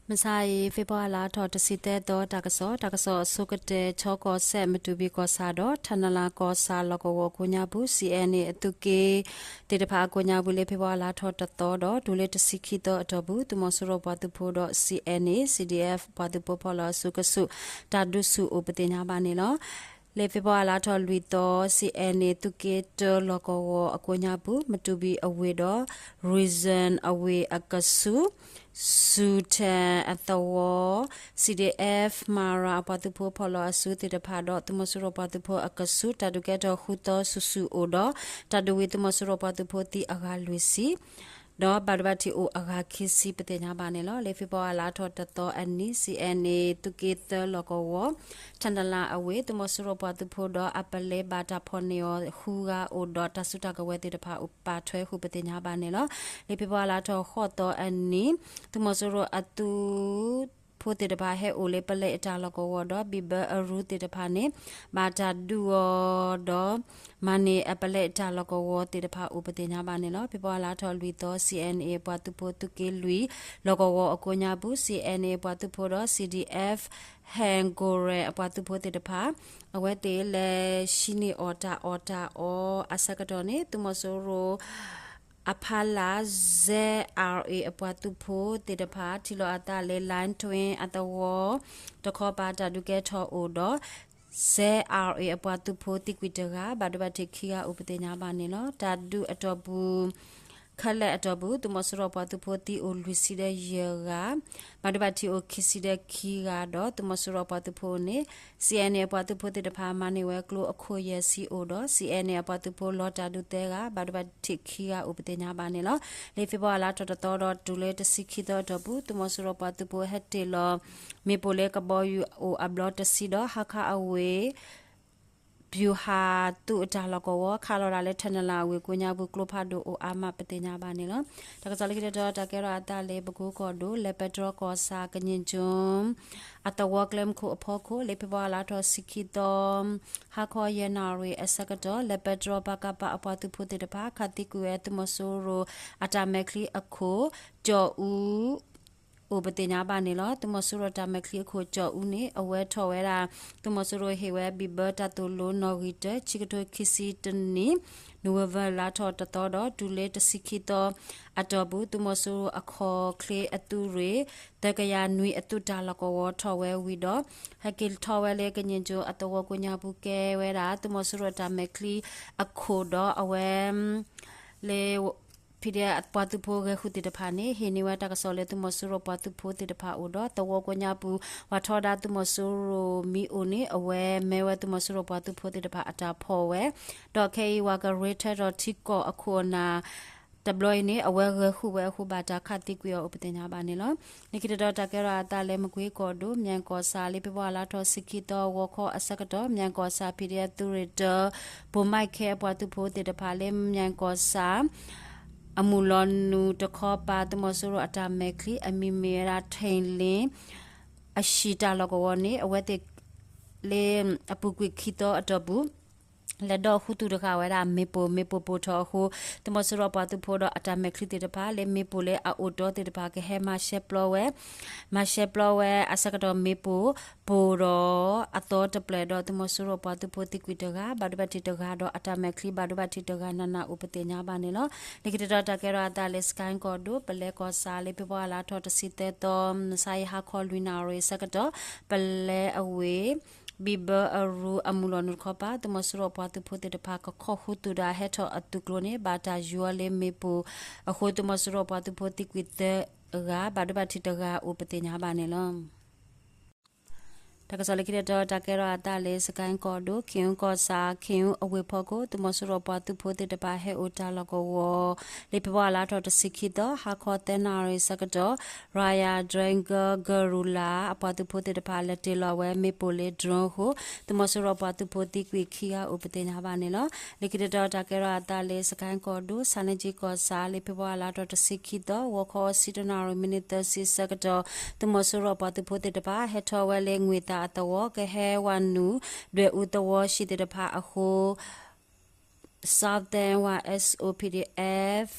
မုၢ်ဆါအံၤ ဖ့ၤဘြူၤအါလါထီၣ်တဆံသၢသီ တၢ်ကစီၣ်, တၢ်ကစီၣ်အဆိကတၢၢ် ခၠ့ၣ်ကီၢ်စဲၣ် မတူၢ်ဘံၣ်ကီၢ်ဆၣ်ဒီး ထၣ်နလၣ်ကီၢ်ဆၣ်လီၢ်ကဝီၤအကိးညါပူၤ စံၣ်အဲၣ်န့ၣ်အသုးက့သ့ၣ်တဖၣ်အကိးညါပူၤ လၢဖ့ၤဘြူၤအါလါထီၣ်တသီဒီး တုၤလၢတဆံခံသီအတီၢ်ပူၤ သုးမီၤစိရိၤပှၤသုးဖိဒီး စံၣ်အဲၣ်န့ၣ် စံၣ်ဒံၣ်အဲၣ် ပှၤသုးဖိဖီၣ်လီၤအစုကဆူး တၢ်ဒုးဆူၣ်အိၣ်ပသ့ၣ်ညါဘၣ်န့ၣ်လီၤ. လၢဖ့ၤဘြူၤအါလါထီၣ်လွံၢ်သီ စံၣ်အဲၣ်န့ၣ် သုးက့တၢလီၢ်ကဝီၤအကိးညါပူၤ မတူၢ်ဘံၣ်အဝ့ၢ်ဒီး ရံစၢၣ်အဝ့ၢ်အကဆူး စူၣ်ထဲၣ်အသဝီ စံၣ်ဒံၣ်အဲၣ် မၤရၤအပှၤသုးဖိဖီၣ်လီၤအစုသ့ၣ်တဖၣ်ဒီး သုးမီၤစိရိၤပှၤသုးဖိအကဆူး တၢ်ဒုးကဲထီၣ်ဃုသီဆူၣ်ဆူၣ်အိၣ်ဒီး တၢ်ဒုးဝံၤသုးမီၤစိရိၤပှၤသုးဖိသံအဂၤလွံၢ်ဆံ ဒီးဘၣ်ဒိဘၣ်ထံးအိၣ်အဂၤခံဆံပသ့ၣ်ညါဘၣ်န့ၣ်လီၤ. လၢဖ့ၤဘြူၤအါလါထီၣ်တသီအနံၤ စံၣ်အဲၣ်န့ၣ် သုးက့သၢလီၢ်ကဝီၤ ထၣ်နလၣ်အဝ့ၢ် သုးမီၤစိရိၤပှၤသုးဖိဒီးအပလဲဘၣ်တၢ်ဖီၣ်န့ၢ်အီၤဃုဂၤအိၣ်ဒီး တၢ်စုတၢ်ကဝဲၤသ့ၣ်တဖၣ်အိၣ်ပာ်ထွဲဃုာ်ပသ့ၣ်ညါဘၣ်န့ၣ်လီၤ. လၢဖ့ၤဘြူၤအါလါထီၣ်ဃိးသီအနံၤ သုးမီၤစိရိၤအသုးဖိသ့ၣ်တဖၣ်ဟဲအိၣ်လၢပလဲအတၢ်လီၢ်ကဝီၤဒီး ဘံၣ်ဘၢအရူသ့ၣ်တဖၣ်န့ၣ် ဘၣ်တၢ်ဒုးအီၤဒီး မၤန့ၢ်အပလဲအတၢ်လီၢ်ကဝီၤသ့ၣ်တဖၣ်အိၣ်ပသ့ၣ်ညါဘၣ်န့ၣ်လီၤ. ဖ့ၤဘြူၤအါလါထီၣ်လွံၢ်သီ စံၣ်အဲၣ်န့ၣ် ပှၤသုးဖိသုးက့လွံၢ် လီၢ်ကဝီၤအကိးညါပူၤ စံၣ်အဲၣ်န့ၣ် ပှၤသုးဖိဒီး စံၣ်ဒံၣ်အဲၣ် ဟဲၣ်ကိၣ်ရဲၣ်အပှၤသုးဖိသ့ၣ်တဖၣ် အဝဲသ့ၣ်လဲၤဟံးန့ၢ်အီၣ်တၢ်အီၣ်တၢ်အီအဆၢကတီၢ်န့ၣ် သုးမီၤစိရိၤအဖီလာ် စဲၣ်အါရ့ၣ် အပှၤသုးဖိသ့ၣ်တဖၣ် ထံၣ်လိာ်အသးလၢ လိုၣ်တွ့အသဝီတခီပၤ တၢ်ဒုးကဲထီၣ်အိၣ်ဒီး စဲၣ်အါရ့ၣ် အပှၤသုးဖိသံကွံာ်တဂၤ ဘၣ်ဒိဘၣ်ထံးခံဂၤအိၣ်ပသ့ၣ်ညါဘၣ်န့ၣ်လီၤ. တၢ်ဒုးအတီၢ်ပူၤ ခဲလၢာ်အတီၢ်ပူၤ သုးမီၤစိရိၤပှၤသုးဖိသံအိၣ်လွံၢ်ဆံဒီးယဲၢ်ဂၤ ဘၣ်ဒိဘၣ်ထံးအိၣ်ခံဆံဒီးခံဂၤဒီး သုးမီၤစိရိၤပှၤသုးဖိန့ၣ် စံၣ်အဲၣ်န့ၣ် အပှၤသုးဖိသ့ၣ်တဖၣ် မၤန့ၢ်ဝဲကျိအခိၣ်ယဲၢ်ဆံအိၣ်ဒီး စံၣ်အဲၣ်န့ၣ် အပှၤသုးဖိလီၤတၢ်ဒုးသၢဂၤ ဘၣ်ဒိဘၣ်ထံးခံဂၤအိၣ်ပသ့ၣ်ညါဘၣ်န့ၣ်လီၤ. လၢဖ့ၤဘြူၤအါလါထီၣ်တသီဒီးတုၤလၢတဆံခံသီအတီၢ်ပူၤ သုးမီၤစိရိၤပှၤသုးဖိဟဲတ့ၢ်လီၤ မ့ၣ်ပိၢ်လၢကဘီယူၤအိၣ်အဘျီတဆံဒီး ဟါခါအဝ့ၢ် ပျူၤဟၣ်သုးအတၢ်လီၢ်ကဝီၤ ခးလီၤဒၣ်လၢထၣ်နလၣ်အဝ့ၢ်ကိးညါပူၤ ကျိဖးဒိၣ်အိၣ်အါမးပသ့ၣ်ညါဘၣ်န့ၣ်လီၤ. တၢ်ကစီၣ်လၢခံတတီၤ တၢ်ကဲထီၣ်အသးလၢပကိကီၢ်ဒိၣ် လဲၤပဲတြီကီၢ်ဆၣ် ကည့ၣ်ကၠိ အသဝီကျဲမုၢ်ခိၣ်အဖီခိၣ် လၢဖ့ၤဘြူၤအါလါထီၣ်တဆံခံသီ ဟါခီယဲၢ်နၣ်ရံၣ်အဆၢကတီၢ် လဲၤပဲတြီ ပကဖ အပှၤသုးဖိသ့ၣ်တဖၣ် ခးသံကွံာ်ဝဲသုးမီၤစိရိၤအတၢ်မဲာ်ချံအခိၣ် ကၠီၣ်အူ အိၣ်ပသ့ၣ်ညါဘၣ်န့ၣ်လီၤ. သုးမီၤစိရိၤတၢ်မဲာ်ချံအခိၣ်ကၠီၣ်အူန့ၣ် အဝဲထီၣ်ဝဲဒၣ် သုးမီၤစိရိၤဟ့ၣ်ဝဲဘံၣ်ဘၢတၢ်သိၣ်လိနီၣ်ဂံၢ်တၢ ခံကထိခံဆံတနံၣ် နိၣ်ဝ့ဘၢၣ်လါထီၣ်တသီဒီး တုၤလၢတဆံခံသီအတီၢ်ပူၤ သုးမီၤစိရိၤအခီၣ်ချ့အသုးရ့ၣ် သၢကယၤနွံအသုးတၢ်လီၢ်ကဝီၤထီၣ်ဝဲဝံၤဒီး ဟဲက့ၤထီၣ်ဝဲလၢကည့ၣ်ကၠိအသဝီကိးညါပူၤ ကဲဝဲဒၣ် သုးမီၤစိရိၤတၢ်မဲာ်ချံအခိၣ်ဒီးအဝဲ လၢ ဖံးဒဲး ပှၤသုးဖိဂဲၤဃုာ်သ့ၣ်တဖၣ်န့ၣ် ဟ့ၣ်န့ၢ်ဝဲတၢ်ကစီၣ်လၢသုးမီၤစိရိၤပှၤသုးဖိသ့ၣ်တဖၣ်အိၣ်ဒီး သဝီကိးညါပူၤ ပှၤထီဒါသုးမီၤစိရိၤမ့ၢ်အိၣ်န့ၣ် အဝဲမၢဝဲသုးမီၤစိရိၤပှၤသုးဖိသ့ၣ်တဖၣ်အတၢ်ဖီၣ်ဝဲ ဒီးခဲအံၤ ပှၤကရ့ထၢထီၣ်ထံကီၢ်အခိၣ်အနၢ် တဘျီအံၤန့ၣ် အဝဲဂဲၤဃုာ်ဝဲအဃိ ဘၣ်တၢ်ခးသံကွံာ်အီၤအိၣ်ပသ့ၣ်ညါဘၣ်န့ၣ်လီၤ. လၢခံတတီၤ တၢ်ကဲထီၣ်အသးလၢမကွ့ကီၢ်ဒိၣ် မၠဲၣ်ကီၢ်ဆၣ် လၢဖ့ၤဘြူၤအါလါထီၣ်တဆံခံသီ ဂီၤခီအဆၢကတီၢ် မၠဲၣ်ကီၢ်ဆၣ် ဖံးဒဲးသုးရ့ၣ်တၢ ပိၤမၢ်ခဲအပှၤသုးဖိသ့ၣ်တဖၣ်လၢမၠဲၣ်ကီၢ်ဆၣ် အမုၢ်လီၤနုာ်တခီပၤ သုးမီၤစိရိၤအတၢ်မဲာ်ချံ အမံၤမ့ၢ်ဝဲဒၣ် ထ့ၣ်လ့ၣ် အဟံၣ်တၢ်လီၢ်ကဝီၤန့ၣ် အဝဲသ့ၣ် လၢအပူၤကွံာ်ခံသီအတီၢ်ပူၤ လဲၤဒီးဃုသူၣ်တဃာ်ဝဲဒၣ်မ့ၣ်ပိၢ် မ့ၣ်ပိၢ်ပိၢ်ထီၣ်အဃိ သုးမီၤစိရိၤပှၤသုးဖိဒီးအတၢ်မဲာ်ချံသ့ၣ်တဖၣ် လၢမ့ၣ်ပိၢ်လၢအအိၣ်တီသ့ၣ်တဖၣ် ကဟဲမၤရှဲပျီဝဲ မၤရှဲပျီဝဲအဆၢကတီၢ်မ့ၣ်ပိၢ် ပိၢ်ဒီးအသီတဖျၢၣ်ဒီး သုးမီၤစိရိၤပှၤသုးဖိသံကွံာ်တဂၤ ဘၣ်ဒိဘၣ်ထံးတဂၤဒီးအတၢ်မဲာ်ချံဘၣ်ဒိဘၣ်ထံးတဂၤနးနးအိၣ်ပသ့ၣ်ညါဘၣ်န့ၣ်လီၤ. လၢခံတတီၤ တၢ်ကဲထီၣ်အသးလၢစကဲၣ်ကီၢ်ဒိၣ် ပလဲကီၢ်ဆၣ် လၢဖ့ၤဘြူၤအါလါထီၣ်တဆံသၢသီ မုၢ်ဆါအံၤဟါခီလွံၢ်နၣ်ရံၣ်အဆၢကတီၢ် ပလဲအဝ့ၢ် ဘံၣ်ဘၢအရူအမုၢ်လီၤနုာ်တခီပၤ သုးမီၤစိရိၤပှၤသုးဖိသ့ၣ်တဖၣ် ကခီၣ်ဃုသူၣ်ဒီးဟဲထီၣ်အသုးကျိၤန့ၣ် ဘၣ်တၢ်ယီၤလၢမ့ၣ်ပိၢ်အဃိ သုးမီၤစိရိၤပှၤသုးဖိသံကွံာ်သၢဂၤ ဘၣ်ဒိဘၣ်ထံးတဂၤအိၣ်ပသ့ၣ်ညါဘၣ်န့ၣ်လီၤ. တၢ်ကစီၣ်လၢခံတတီၤ တၢ်ကဲထီၣ်အသးလၢစကဲၣ်ကီၢ်ဒိၣ် ခ့ၣ်အူကီၢ်ဆၣ် ခ့ၣ်အူအဝ့ၢ်ဖီခိၣ် သုးမီၤစိရိၤပှၤသုးဖိသ့ၣ်တဖၣ်ဟဲအိၣ်တၢ်လီၢ်ကဝီၤ လၢဖ့ၤဘြူၤအါလါထီၣ်တဆံခံသီ ဟါခီသၢနၣ်ရံၣ်ဆၢကတီၢ် Royal Dragon Guerrilla အပှၤသုးဖိသ့ၣ်တဖၣ် လဲၤတ့ၢ်လီၤဝဲမ့ၣ်ပိၢ်လၢ drone အဃိ သုးမီၤစိရိၤပှၤသုးဖိသံကွံာ်ခံဂၤအိၣ်ပသ့ၣ်ညါဘၣ်န့ၣ်လီၤ. လၢခံတတီၤ တၢ်ကဲထီၣ်အသးလၢစကဲၣ်ကီၢ်ဒိၣ် ဆၣ်န့ၣ်ကၠံကီၢ်ဆၣ် လၢဖ့ၤဘြူၤအါလါထီၣ်တဆံခံသီ ဂီၤခီဆံတၢနၣ်ရံၣ် မံးနံးသၢဆံဆၢကတီၢ် သုးမီၤစိရိၤပှၤသုးဖိသ့ၣ်တဖၣ် ဟဲထီၣ်ဝဲလၢငွ့ၢ်သၣ်အသဝီ ကဟဲဝဲနုာ် ဒွဲၣ်အူသဝီဟံၣ်သ့ၣ်တဖၣ်အဃိ Southern Wa SOPDF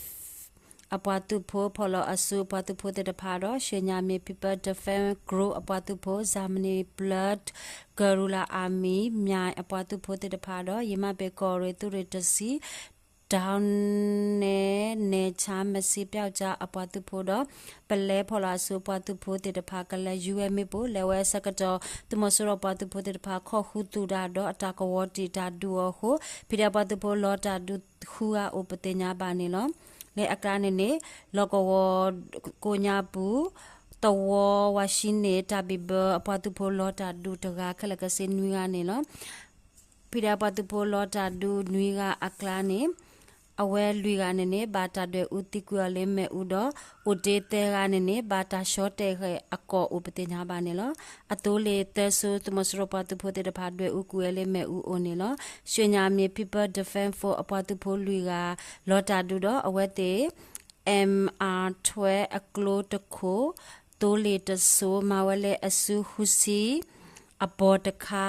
အပှၤသုးဖိ ဖီၣ်လီၤအစုအပှၤသုးဖိသ့ၣ်တဖၣ်ဒီး ရွှေညါမြေ People Defense Group အပှၤသုးဖိ, Germany Blood Guerrilla Army အပှၤသုးဖိသ့ၣ်တဖၣ်ဒီး ယမ့ၢ်ဘၣ်ကီၢ်ရ့ၣ်သုးရ့ၣ်တဆံ ဒၣ်နဲ နဲၣ်ဆါ မစ့ပျောက်ကျား အပှၤသုးဖိဒီး ပလဲဖီၣ်လီၤအစုအပှၤသုးဖိသ့ၣ်တဖၣ် ကလဲၤယူၤဝဲမ့ၣ်ပိၢ် လဲၤဝဲဆၢကတီၢ် သုးမီၤစိရိၤပှၤသုးဖိသ့ၣ်တဖၣ် ခိးဃုသူၣ်တၢ်ဒီးအတၢ်ကဝီၤတံာ်တၢ်ဒုးအီၤအဃိ ဖံးဒဲးပှၤသုးဖိလီၤတၢ်ဒုးဃုဂၤအိၣ်ပသ့ၣ်ညါဘၣ်န့ၣ်လီၤ. လၢအကျါန့ၣ်န့ၣ် လီၢ်ကဝီၤကိးညါပူၤ သဝီဝါၡံန့ၣ် တၢ်ဘံၣ်ဘၢအပှၤသုးဖိလီၤတၢ်ဒုးတဂၤ ခဲလၢာ်ကစ့နွံဂၤန့ၣ်လီၤ. ဖံးဒဲးပှၤသုးဖိလီၤတၢ်ဒုးနွံဂၤအကျါန့ၣ် အဝဲလွံၢ်ဂၤန့ၣ်န့ၣ် ဘၣ်တၢ်ဒွဲၣ်အူသံကွံာ်အီၤလၢမ့ၣ်အူဒီး အိၣ်တ့သၢဂၤန့ၣ်န့ၣ် ဘၣ်တၢ်ဆှီတဲာ်ဃဲၤအကိာ်အိၣ်ပသ့ၣ်ညါဘၣ်န့ၣ်လီၤ. အသိလ့ၣ်သၢစိ သုးမီၤစိရိၤပှၤသုးဖိသ့ၣ်တဖၣ် ဒွဲၣ်အူကွံာ်ဝဲလၢမ့ၣ်အူအိၣ်န့ၣ်လီၤ. ရွှေညါမြေ People Defense Force အပှၤသုးဖိလွံၢ်ဂၤ လီၤတၢ်ဒုးဒီး အဝဲသ့ၣ် MR twelve အကျိတခိၣ် သိလ့ၣ်တစိ မၤဝဲလၢအစုဃုဆံ အပီၤတခါ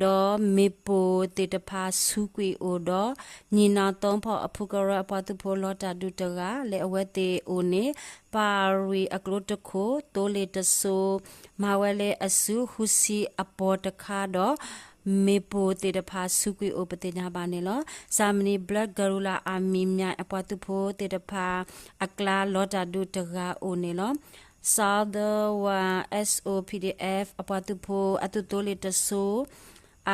ဒီးမ့ၣ်ပိၢ်သ့ၣ်တဖၣ်ဆူးကွံာ်အိၣ်ဒီး ညီနောင်သုံးဖောက် အဖုကရၢအပှၤသုးဖိလီၤတၢ်ဒုးတဂၤ လၢအဝဲသ့ၣ်အိၣ်န့ၣ် ပၣ်ရံၣ်အကျိတခိၣ် သိလ့ၣ်တစိ မၤဝဲလၢအစုဃုဆံအပီၤတခါဒီး မ့ၣ်ပိၢ်သ့ၣ်တဖၣ်ဆူးကွံာ်အိၣ်ပသ့ၣ်ညါဘၣ်န့ၣ်လီၤ. Germany Blood Guerrilla Army အပှၤသုးဖိသ့ၣ်တဖၣ်အကျါ လီၤတၢ်ဒုးတဂၤအိၣ်န့ၣ်လီၤ. Southern War SOPDF အပှၤသုးဖိအသုးသိလ့ၣ်တစိ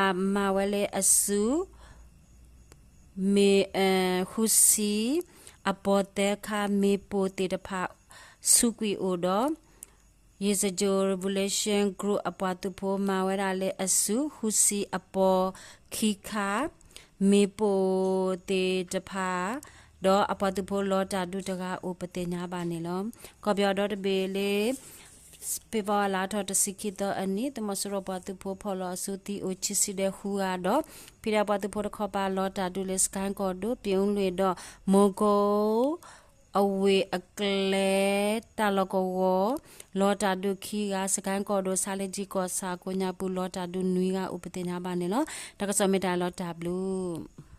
အမၤဝဲလၢအစု မ့ၣ် ဃုဆံ အပီၤသၢခါ မ့ၣ်ပိၢ်သ့ၣ်တဖၣ်ဆူးကွံာ်အိၣ်ဒီး ရေစကြို Revolution Group အပှၤသုးဖိမၤဝဲဒၣ်လၢအစု ဃုဆံအပီၤခံခါ မ့ၣ်ပိၢ်သ့ၣ်တဖၣ် ဒီးအပှၤသုးဖိလီၤတၢ်ဒုးတဂၤအိၣ်ပသ့ၣ်ညါဘၣ်န့ၣ်လီၤ. ကီၢ်ပယီၤဒီတဘ့ၣ်လၢ ဖ့ၤဘြူၤအါလါထီၣ်တဆံခံသီအနံၤ သုးမီၤစိရိၤပှၤသုးဖိဖီၣ်လီၤအစုသံအိၣ်ခံဆံဒီးဃုဂၤဒီး ဖံးဒဲးပှၤသုးဖိတခီပၤလီၤတၢ်ဒုးလၢ စကဲကီၢ်ဒိၣ် ပၠ့အူလွံၣ်ဒီး မိကိ အဝ့ၢ်အကျဲ တၢ်လီၢ်ကဝီၤ လီၤတၢ်ဒုးခံဂၤ စကဲကီၢ်ဒိၣ် ဆါလ့ကၠံကီၢ်ဆၣ်ကိးညါပူၤ လီၤတၢ်ဒုးနွံဂၤအိၣ်ပသ့ၣ်ညါဘၣ်န့ၣ်လီၤ. တၢ်ကစီၣ်မ့ၢ်တၢ်လီၤတၢ်ဘျုး